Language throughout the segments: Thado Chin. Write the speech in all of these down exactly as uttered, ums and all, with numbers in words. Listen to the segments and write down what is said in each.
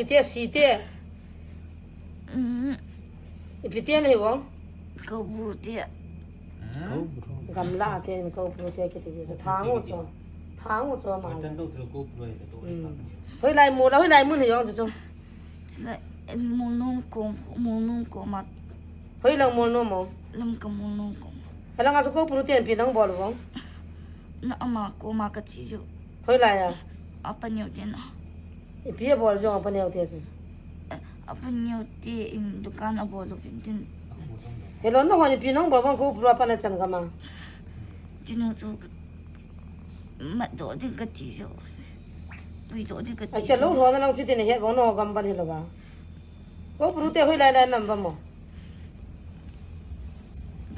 Pi te, si te. Mm. Ipi te nahi vong? Koubru te. Koubru. Gamla te, koubru te kiti ji. Thangu chu. Thangu chu ma. Hoilai mun la, hoilai mun hi jong chu chu. Chule, Molnom kom, Molnom kom a. Hoilang Molnom mo? Lamka Molnom kom. Alanga chu koubru ten ipi nang bol vong? Na ama kom a kache jiu. Hoilai a? Apa neo ten a. Ipi abol jong apa neo te chu? Apa neo te in dukan abol uvin tin. Hello, nahon ipi nang bol vong koubru a pat na chan gam a? Chinu chu matdoh ding kati jiu. Puidoh ding kati jiu. Acha, lou lhona lang chu tin he vong no gam ban hilou va. Koubru te hoilai lai nam va mo?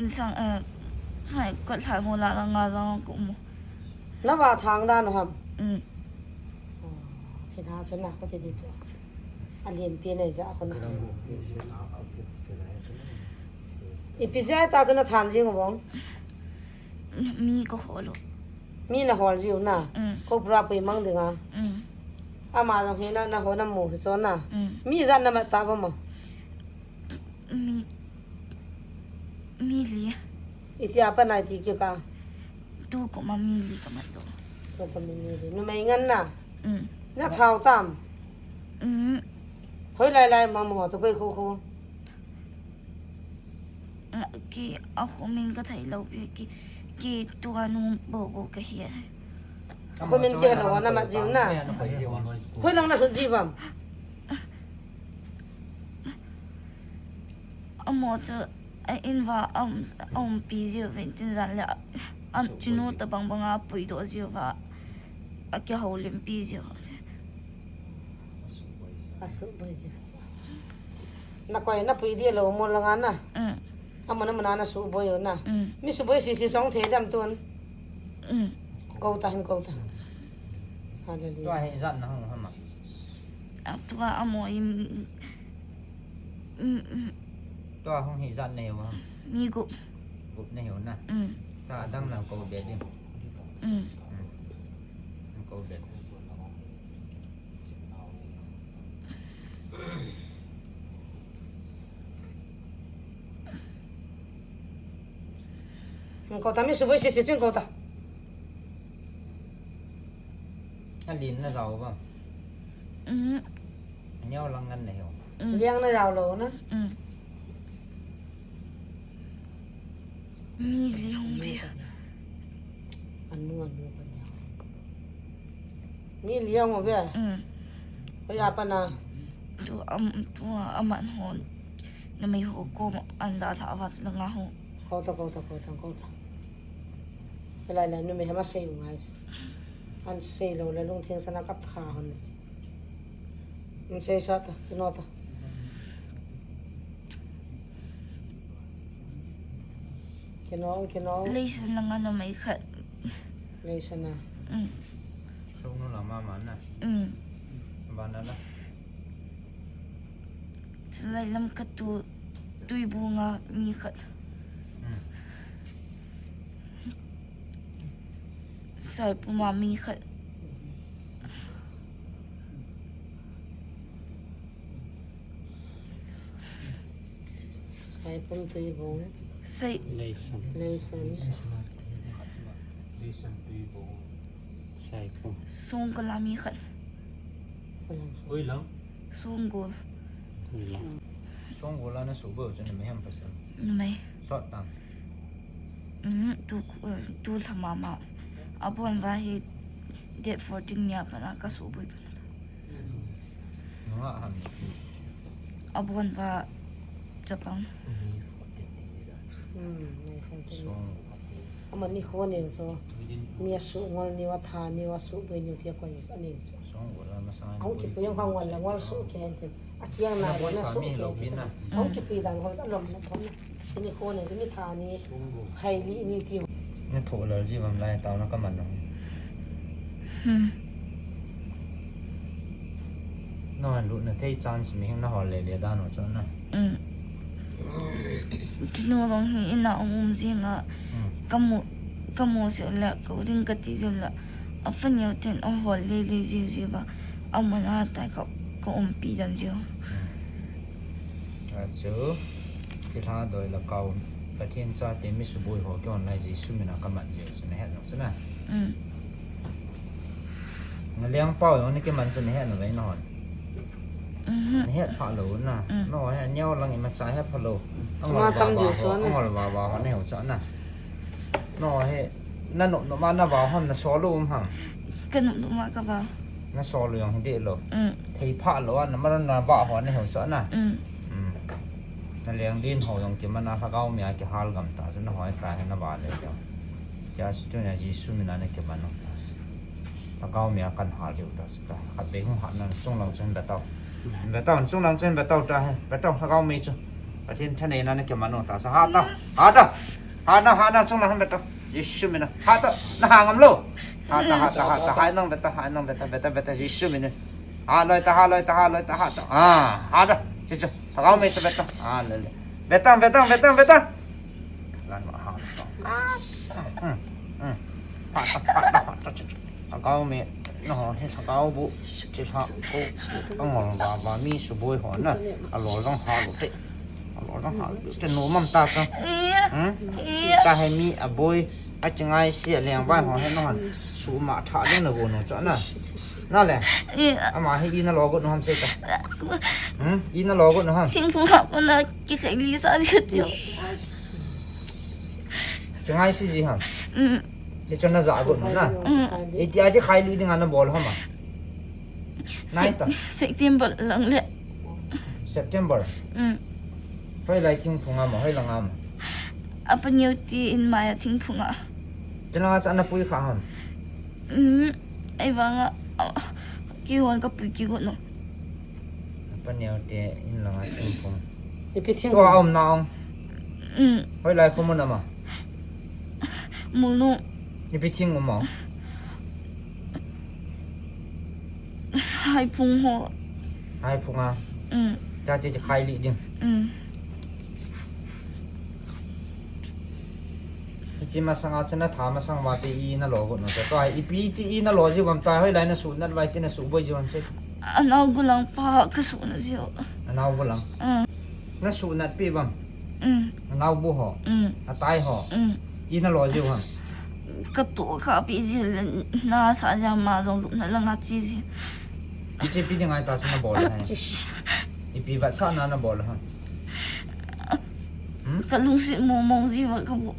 Sang, eh, sang kot lha mo la la nga jang ko mo. Na va thang dan ham? Mm. Oh, china chu na ko ti di chu. Alen pi nei ja ko na. Ipi ja ta chu na than jing vong? Mi ka hol u. Mi na hol jiu na. Mm. Koubru a pui mang dinga. Mm. Ama jong hi na, na hol na mu hi chu na. Mm. Mi ijat na mat ta va mo? Mi, mi li. Iti a pat na iti kika? Tu kom a mi li ka mat u. Tu kom a mi li. Numei ngen na? Mm. Na thau tam? Mm. Hoilai lai ma mo chu koi khu khu. Ki, a khu min ka thei lou pi ki, ki tua nu bo ko ka hi. A khu min ki lou na mat jiu na. Hoilang na lhut ji vam? Amo chu a in va a um, a umpi jiu vin tin jan le a, a chinu tabang bang a puidoh jiu va a kihoulimpi jiu. A suboi jiu. Na koi na pui di lou mo langa na. Mm. Amun amun a na suboi u na. Mm. Mi suboi sisi chong thei dam tun. Mm. Ko ta hin ko ta. Hallelujah. Tua hi ijat na hung ham a? A tua amo in. Mm, mm. Tua hung hi ijat na hi u ham? Mi gup. Gup na hi u na. Mm. Tua adang lang ko be ding. Mm. Mm. Ko be. Ko ta mi suboi sisi chun ko ta. A lin na jao va. Mm. Neo lang ngan na hiu. Mm. Liang na jao lou na. Mm. Mi li hung ve. Anu, anu pa ni. Mi li hung ve. Mm. Ko ya pa na. Tu am, tu aman hon. Numei ho ko an da tha va la nga ho. Ko ta, ko ta, ko ta, ko ta. Lai lai numei hama sei u ngai. An sei lou le lungtheng sana kap tha hon. An sei sa ta, tu no ta. Kino, kino. Leisan langa numei khat. Leisan a. Mm. Sung nu la mama na. Mm. Ba na la. Chulai lam katu Tuibung a mi khat. Mm. Saipum a mi khat. Saipum Tuibung. Sai. Leisan. Leisan. Leisan Tuibung. Saipum. Songkul a mi khat. Oi lang. Songkul. Oi lang. Songkul a na suboi u chu numei ham pasal? Numei. Sot tam? Mm, tu, eh, tu lha mama. Abon va hi date fourteen nia pat a ka suboi pan. Nunga ham ni. Abon va chapang. Hmm, May fourteen. Song. Ama nikho neo chu. Mi asuh ngol neo, atha neo, asuh boi neo tia koi aneo chu. Song gola masang. Ahung kipui jong kha ngol la ngol suh kei te. Akiang na na suh kei te. Ahung kipui dan ho alom na thon na. Nikho neo chu mi tha ni. Khai li ni ti. Na tho lal ji vam lai tao na ka man na. Hmm. Na han lut na thei chance mi hing na hol le le dan u chu na. Hmm. Tinu rong hi ina um um jing a. Hmm. Ka mu, ka mu seh le, ka u ding ka ti jing le. Apa neo ten a hol le le ji ji va. Aman a tai ka Ka umpi dan jeh u. Achu, thilha doi la kau, Pathen chate mi suboi ho kihon lai Jesu mina kamat jeh u chu nahet jong chu na. Mm. Naleng pau jong nakiman chu nahet nalai nahon. Mhm. Nahet pha lou na. Mm. Nangho hi aneo lang imacha he pha lou. Angol vava ho, angol vava ho nahiu chu na. Nangho hi, nanop nop ma navah hon nasol u um ham? Kanop nop ma kavah. Nasol u jong hi deh lou. Mm. Thei pha lou a, namalam navah ho nahiu chu na. Mm. Mm. Naleng din ho jong kiman a lhagao mei a kihal gam ta chu nangho hi ta hi navah le jong. Chia chu tunia Jesu mina nakiman u ta chu. Lhagao mei a kan hal diu ta chu ta. Khatvei hung hat na chunglang chu hin ve tau. Hin ve tau, chunglang chu hin ve tau ta hi. Ve tau lhagao mei chu. Pathen thaneina nakiman u ta chu. Hat ta. Hat ta. Hat na, hat na, chunglang hin ve tau. Jesu mina. Hat ta. Naha ngam lou. Hat ta, hat ta, hat ta. Hai nang ve ta, hai nang ve ta, ve ta, ve ta, Jesu mina. Hat loi ta, hat loi ta, hat loi ta, hat ta. Ah, hat ta. Chu chu. Lhagao mei chu ve ta. Ah, le le. Ve ta, ve ta, ve ta, ve ta. Lan ma hat ta. Ah, sa. Hmm. Hmm. Hat ta, hat ta, hat ta, chu chu. Lhagao mei, nangho hi lhagao bu, thilha ko, angol vava mi suboi ho na, alol jong hal u te. Alol jong hal u te, nomam ta chu. Hmm? Ta hi mi aboi, achingai se, alengvai ho hi nahon, suma tha ding nagon u chu na. Na le? Ama hi ina lo got u ham sei ta. Hmm? Ina lo got u ham? Thingphung a pat na kikhai li sa di ti. Chingai se ji ham? Mm. Chi chu naja got u na? Mm. Itia chi khai li dinga nabol ham a? Nai ta. Sep-, September lang le. September? Mm. Hoilai thingphung a ma, hoilang a ma? Apa Neo te in mai a thingphung a. Chulanga chu ana pui kha ham? Mm. Ahivanga, a, kihon kapui kigot u. Apa Neo te in langa thingphung. Ipi thing? Tua um na ong. Mm. Hoilai khomun ama? Mulnu. Ipi thing um a? Haiphung ho. Haiphung a? Mm. Cha chi chi khai li ding. Mm. Hiche masanga chu natha masang uva chu ina lo got u ta. Tua hi ipi ti ina lo jiu vam ta, hoilai nasuhnat uva iti nasuboi jiu ham sei. Anao gulang pa kasuhnat jiu. Anao gulang. Mm. Nasuhnat pi vam. Mm. Anao bu ho. Mm. Atai ho. Mm. Ina lo jiu ham. Katoh kha pi jiu le nasa jia ma jong lupna langa che jiu. Hiche ipi dinga ita chu nabol ham? Ipi vetsahna nabol ham? Hmm? Ka lungset mong mong jiu va kabol.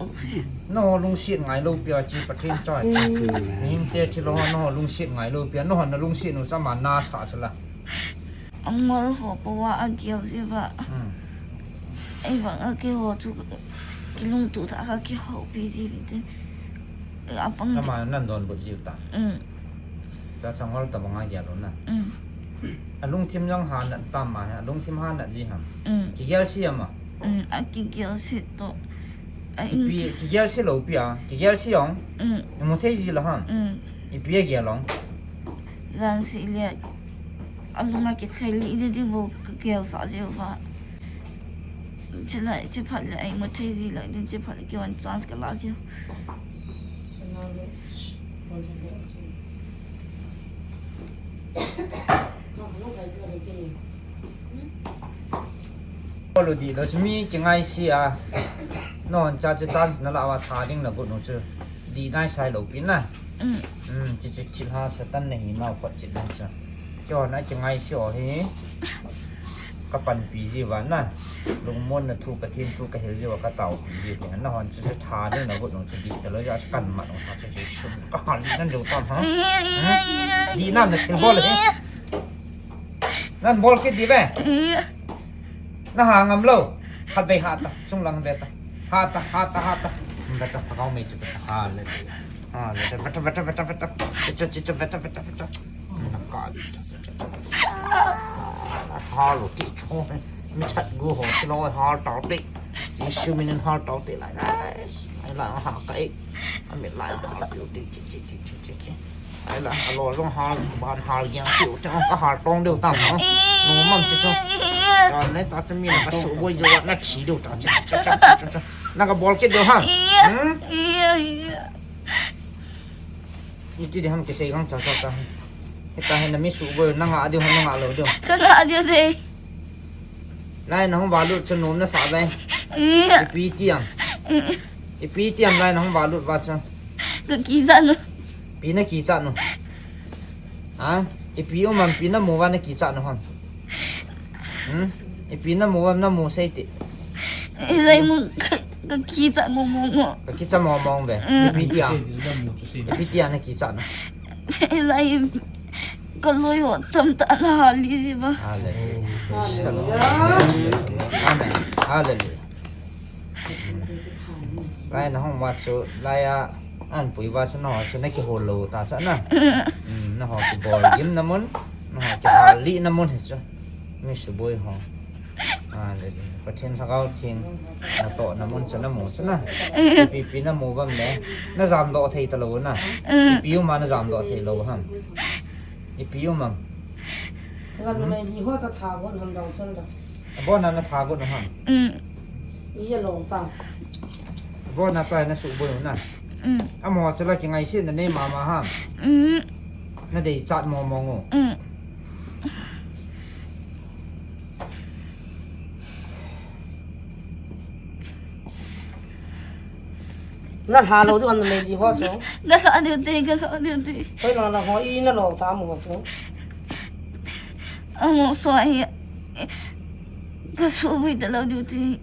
Nangho lungset ngai lou pia chi Pathen cha chi. Hmm. Nahing che thil ho nangho lungset ngai lou pia, nangho nalungset u chu ama nasa chu la. Angol ho po a agel jiu va. Hmm. Ahivanga keiho chu kilungtoh tah a kakihoupi jiu vin tin. Apang. Ama nadonbut jiu ta. Hmm. Cha cha ngol tabang a gel u na. Mm. Alungthim jong hanat tam ma hi, alungthim hanat ji ham. Mm. Kigel se ama. Mm, akigel se to. Ai, ipi, kigel se lou pi a, kigel se jong. Mm. Imu thei ji lou ham. Mm. Ipi agel ong. Jan se le. Alunga kikhai li di di bou kagel sa jiu va. Chulai, chuphat le, ai, imu thei ji lou ding, chuphat le, keiman chance kala jiu. Bol u di lou, chu mi kingai se a. Nangho cha chu chance nala uva tha ding nagot u chu. Di nai sai lou pi na. Mm. Mm, chu chu thilha Satan nahi nau phot chet na chu. Keiho na kingai se ho hi. Kapanpi jiu va na. Lungmonna thu, Pathen thu kahil jiu va kataopi jiu ding. Nahon chu chu tha ding nagot u chu di talou ja kan mat u tha chu chu sum kahal di nan lou tam ha. Hmm? Di nan nathil bol hi. Nan bol kit di ve. Naha ngam lou. Khatvei hat ta. Chunglang ve ta. Hat ta, hat ta, hat ta. Ve ta, lhagao mei chu ve ta. Ha le. Ha le. Ve ta, ve ta, ve ta, ve ta. Ve ta, ve ta, ve ta, ve ta. Na ka di ta, ta, ta, ta. Hal u ti chu. Mi that gu ho, ti lou hal tau te. Jesu min in hal tau te lai. Lai, lai ha ka e. Ami lai ha u ti, ti, ti. Ai la, alol jong hal, ban hal jeng tiu, chang ka hal tong diu tam, no? Nomam chu chu. Jan le ta chu mi na ka suboi diu, na thi diu ta, chu, chu, chu. Na kabol kit diu ham. Hmm? Iti di ham kisei kang cha cha ta. Hita hi na mi suboi, na ngah diu ham, na ngah lou diu? Ka ngah diu te. Lai na hung valut chu nom na sa ve. Ih. Ipi ti am? Ih. Ipi ti am lai na hung valut va chu? Ka kichat nu. Ipi na kichat nu? Ha? Ipi um am, ipi na mu va na kichat nu ham? Hmm? Ipi na mu va na mu sei ti. Ilai mu ka, ka kichat mong mong mo. Ka kichat mong mong ve. Mm. Ipi ti a? Ipi ti a na kichat na? Ilai ka loi ho tamtah na hal ji ba. Hallelujah. Amen. Hallelujah. Lai na hung va chu, lai a an pui va chu na ho chu na kihol lou ta chu na. Mm, na ho kibol gim na mun, na ho kihal lih na mun hi chu. Mi suboi ho. Hallelujah. Pathen Lhagao Theng natoh na mun chu na mu chu na. Ipi ipi na mu vam le. Na jamdoh thei ta lou na. Ipi um a na jamdoh thei lou ham? Ipi um am? Ngan mai li ho cha tha gon ham dau chun da. Abon na na tha gon ham? Mm. I ya long ta. Abon na pa na suboi na. Mm. Amo chu la kingaisih na nei mama ham? Mm. Na deichat mong mong o. Mm. Na lha lou diu ham na mei di ho chu? Ka lha diu te, ka lha diu te. Hoi lang lang ho i na lou ta mo chu. Amo so ai. Ka suboi ta lou diu te.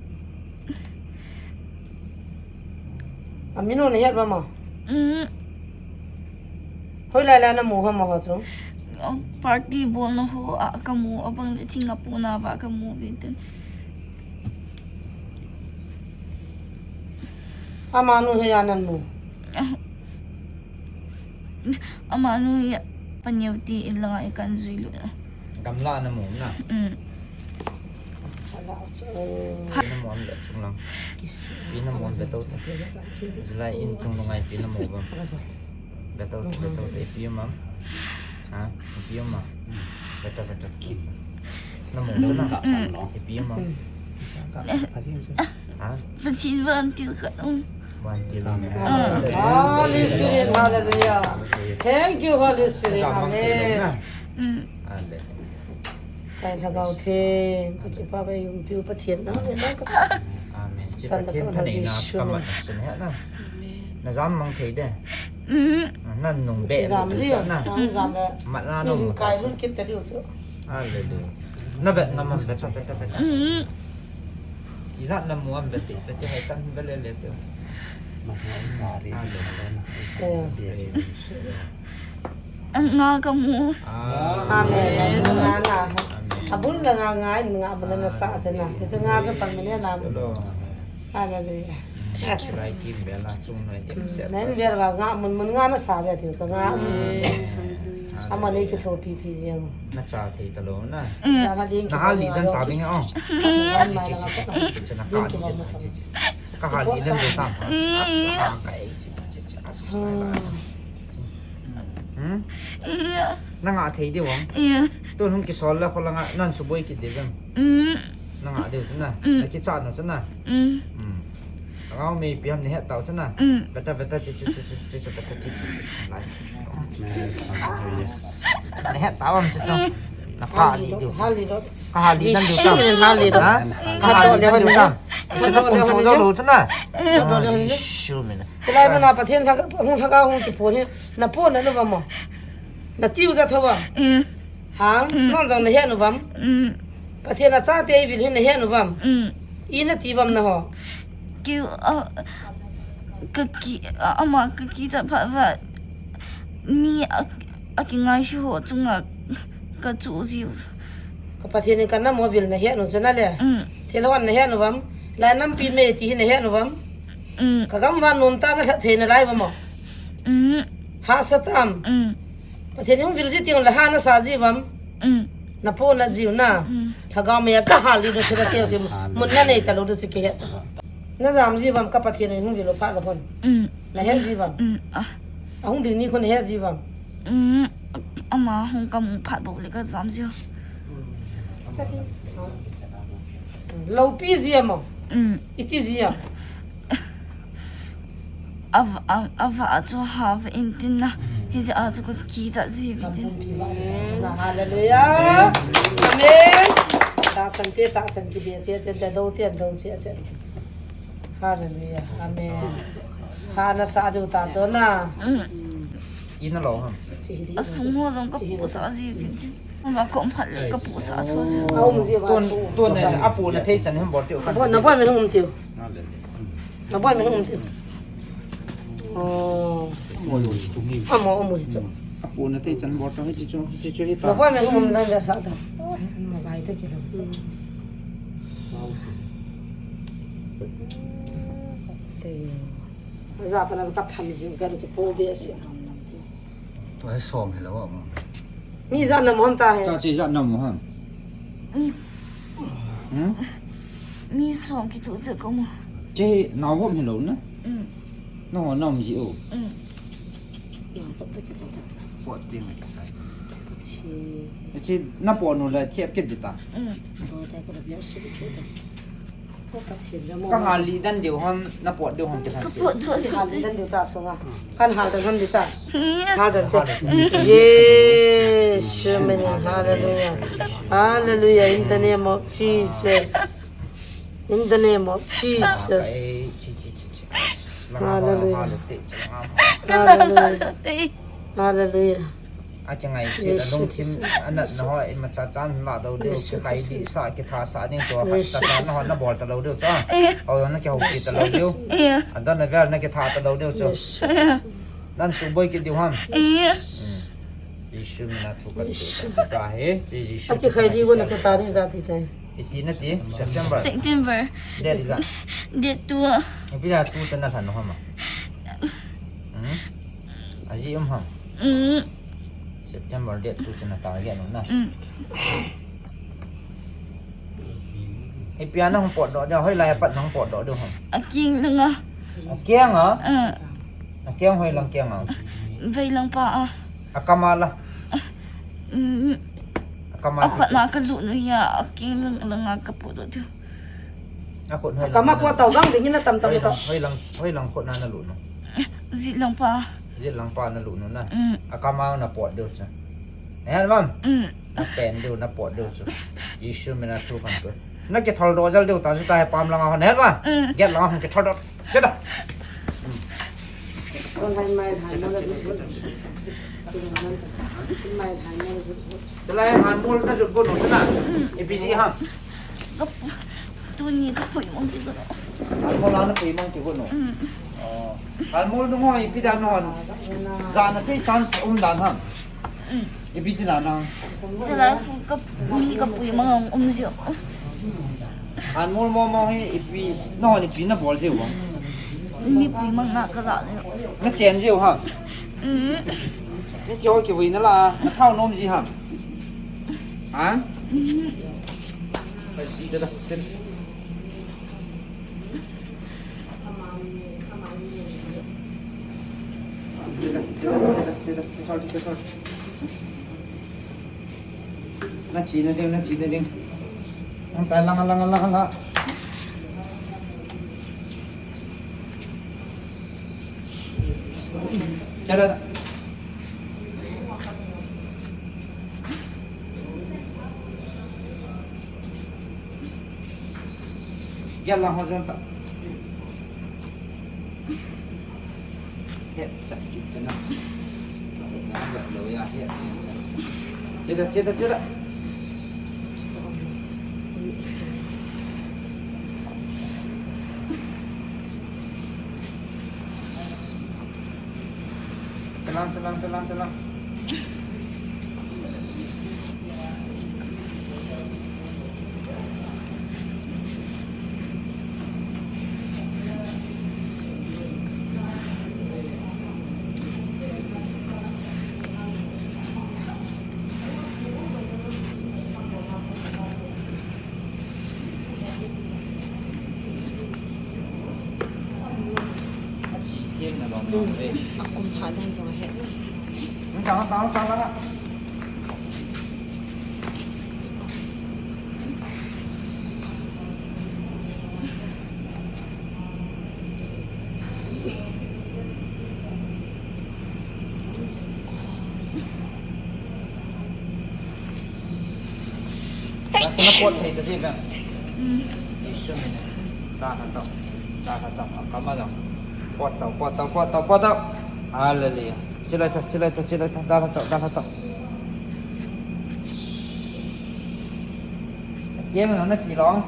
Amin u na het ba mo? Mm. Hoilai lai na mu ham ho chu? Party bolna ho a ka mu, abang le thing a puna va ka mu ve tin. Amanu hi a nan mu? Amanu hi paneo ti in langa i kan jui lu. Gamla na mu na? Mm. Pi na mu am le chung lang. Pi na mu am le to te. Julai in chung lungai pi na mu bam. Beto te, beto te, ipi um am? Ha? Ipi um am? Beto, beto. Na mu chu na. Ipi um am? Ha? Pathen vantil khat um. Vantil um. Ah. Holy Spirit, hallelujah. Thank you, Holy Spirit. Amen. Mm. Amen. Kai Lhagao Theng, ka kipah e, umpiu Pathen na, amen. Amen. Chi Pathen thaneina kamat na chun he na. Na jam mang thei de. Mm. Na nung be jam lu li cha na. Jam le. Mat na nung kai lu kit ta liu chu. Hallelujah. Na vet na man vet, vet, vet, vet. Mm. Ijat na mu am vet, vet, vet, hai tan vet le le te. Masa chari. Hallelujah. Eh. Yes. Nga ka mu. Amen. Nga, nga. Amen. Abul na nga, nga, nga, abul na sa, sa na. Sa, sa nga, sa pang mene na. Hallelujah. Lai kim bela, chung noi tim se. Nen bela nga, mun, mun nga na sa be thil sa nga. Amen. Ama nei ki tho pi pi jeng. Na cha thei ta lou na. Mm. Na hal li dan ta bing o. Chi, chi, chi, chi. Ka hal li dan ta. Asa, ka e, chi, chi, chi, chi. Asa, ka e. Hmm? Iya. Na ngah thei diu am? Iya. Tun hung kisol le kho la nga nan suboi kit diu am? Mm. Na ngah diu chu na. Mm. Na kichat nu chu na. Mm. Mm. Lhagao mei ipi ham na het tau chu na. Mm. Beta, beta, chi, chi, beta, chi, chi, chi. Lai. Na het tau am chu chu. Na hal li diu. Hal li diu. Ka hal li dan diu ta. Hal li diu. Ha? Ka hal li dan diu ta. Chu na kum tho jo lo chu na. Chu na. Chu lai mana Pathen lhagao, hung lhagao hung kiphon hi, na pona nu va mo? Na tiu ja tho va? Mm. Ha? Mm. Non jong na he nu vam? Mm. Pathen a chate i vil hi na he nu vam? Mm. I na ti vam na ho? Kiu, a, ka ki, a, ama ka kichat phat va. Mi a, a kingaisih ho chunga ka chu jiu. Ka Pathen in ka nam ho vil na he nu chu na le. Mm. Thil hon na he nu vam? Lai nampi mei ti hi na he nu vam? Mm. Ka gam van nom ta na lhat thei na lai va mo? Mm. Hahsa tam? Mm. Pathen in hung vil ji teng le ha na sa ji vam? Mm. Na pona jiu na. Mm. Lhagao mei a ka hal li nu chu na teu sim. Mun na nei ta lou du chu kihe. Na jam ji vam ka Pathen in hung vil u pha la hon? Mm. Na he ji vam? Mm. Ah. A hung ding ni khu na he ji vam? Mm. Ama hung ka mu phat bou le ka jam ji. Loupi ji a mo? Mm. Iti ji a? A va, a, a va chu ha va in tin na. Mm. Hijeh a chu kakichat ji uve tin. Hallelujah. Amen. Tahsan te tahsan kibe cheh cheh, do te do cheh cheh. Hallelujah. Amen. Hana sa diu ta chu na. Mm. Ina lo ham. Asung ho jong kapohsah ji uve tin. Ama kom phat le kapohsah chu. Aum ji ba. Tun, tun ne apohna thei chan ham bol tiu. Bol na bol me um tiu. Na bol me um tiu. Oh. Amo um hi chu. Apohna thei chan bol tiu hi chu, hi chu hi ta. Na bol me um na ve sa ta. Ma bai ta ki lo. Te. Za pa na ka tham ji ka ru chu po be si. Tua hi som hi lo a mo. Mi jat na mo ham ta he. Tua chi jat na mo ham. Mm. Hmm? Mi som kituh jeh ka mo. Chi nao hom hi lo na. Mm. Nao nom ji o. Mm. Pot ding. Chi. Chi na pot nu la thiap kit di ta. Mm. Ka hal li dan diu ham, na pot diu ham ti ham. Ka pot diu. Hal li dan diu ta sunga. Kan hal dan ham di ta. Hal dan te. Yes, amen. Hallelujah. Hallelujah. In the name of Jesus. In the name of Jesus. Hallelujah. Hallelujah. Hallelujah. A kingai se la lungthim anat na ho imacha chan la do deu, kikhai di sa, kitha sa ding tua khat ta ta na ho na bol ta lo deu cha. Au na kihou ki ta lo deu. Adon na vel na kitha ta lo deu chu. Dan su boi ki diu ham. Jisu mina thu kan tu ta he, Jisu. A kikhai di ko na cha ta ni ja ti tai. Iti na ti, September. September. Date ijat? Date two. Ipi da two chana lhan ham. Hmm? Aji um ham. Mm. September date two chana target no na. Mm. Ipi a na hung pot doh deu, hoilai a pat na hung pot doh deu ham. Akeng langa. Akeng a? Mm. Akeng hoilang keng a? Veilang pa a. Akam a la. Mm. Akam a. Akhut na kalut nu hi a, akeng lang, langa kapot doh deu. Akhut hoi lang. Akam a pot tau lang ding in atam tam tau. Hoi lang, hoi lang khut na nalut nu. Jit lang pa. Jit lang pa nalut nu na. Mm. Akam a na pot deu chu. He mam. Mm. Na pen deu, na pot deu chu. Jisu mina thu kan tu. Na kithol doh jal deu ta chu ta he pam langa hon he ma. Mm. Get langa hon kithol doh. Cheda. Chalai han mol na jut bo no na. Ipi ji ham. Tuni ka pui mong ti ko no. Han mol ana pui mong ti ko no. Mm. Oh. Han mol nung ho ipi da no. Jana pe chance um dan ham. Mm. Ipi ti na nang. Chalai ka mi ka pui mang um jio. Han mol mo mo hi ipi, no, ipi na bol jio. Mi pui mang na ka la jio. Na chen jio ha. Mm. Ni jio ki vui na la, na thao nom ji ha. Ha? Mm. Chen da, chen. Na chi na ding, na chi na ding. Ang ta lang, lang, lang, lang. Chara. Gel lang ho jon ta. Het chat kit chana. Lo ya het. Cheda, cheda, cheda. Chalang, chalang, chalang, chalang. A chi thiam na lom lom ve. A kum tha dan jong a het na. Nang tang tang sa la. Napot thei ta ji bang. Jisu min a. Dalha tau. Dalha tau. Akam a jong. Pot tau, pot tau, pot tau, pot tau. Hallelujah. Chilai tau, chilai tau, chilai tau. Dalha tau, dalha tau. Kem na nati long.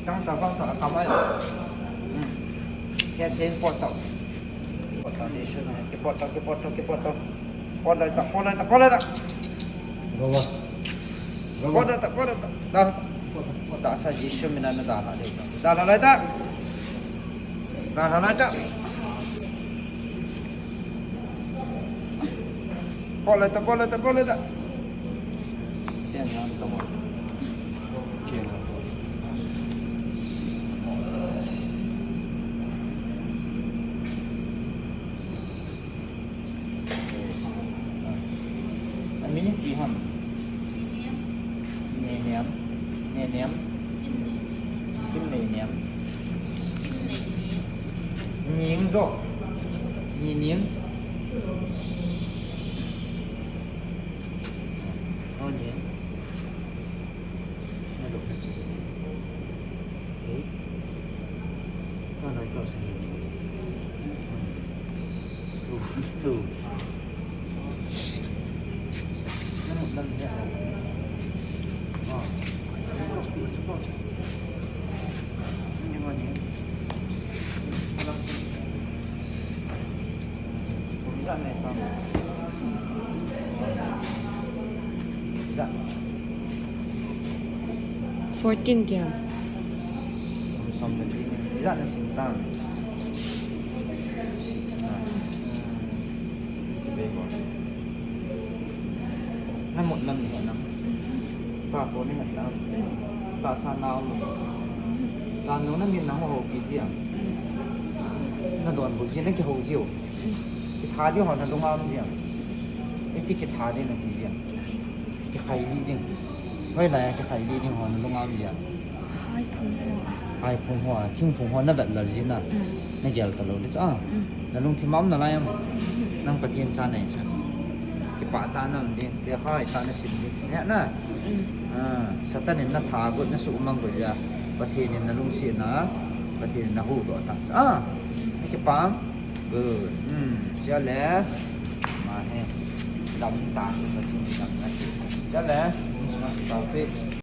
Tang tau, tang tau, akam a jong. Hmm. Kem thei pot tau. Pot tau, Jisu min a. Kipot tau, kipot tau, kipot tau. Pot lai tau, pot lai tau, pot lai tau. Roba. Roba. Pot lai tau, pot lai tau. Dalha tau. Dalha tau, Jisu min a nadalha ding. Dalha lai tau. Dalha lai tau. Pot lai tau, pot lai tau, pot lai tau. Tiang yang tau. Tiang yang. A min ipi ham? Nenem. Nenem. Kimneinem. Ning jo. Nining. Oh, Ning. Fourteen kya? Som na din. Ijat na sim tan? Six. Six na. Hmm. Sibei bo. Na mut nam ni nam. Ta ko ni nam. Ta sa na um. Ta no na min na ho ki jia. Na don bo ji na ki ho jiu. Ki tha di ho na dunga um jia. Iti ki tha di na ti jia. Kikhai li ding. Hoilai a kikhai li ding ho na lunga um jia. Haiphung ho. Haiphung ho, thingphung ho na vet lal jin a. Mm. Na gel ta lou di cha. Mm. Na lungthim a um nalai am. Mm. Nang Pathen cha nei cha. Kipah tah a na um ding, lekha hoi tah a na sim ding. Neh na. Mm. Ah, Satan in na tha got, na sumang got jeh a. Pathen in na lungset na. Pathen in na huhdoh tah cha. Ah. Na kipah am? Good. Hmm. Chia le. Ma he. Dam ta, Pathen dam na. Chia le. Christmas tau pe.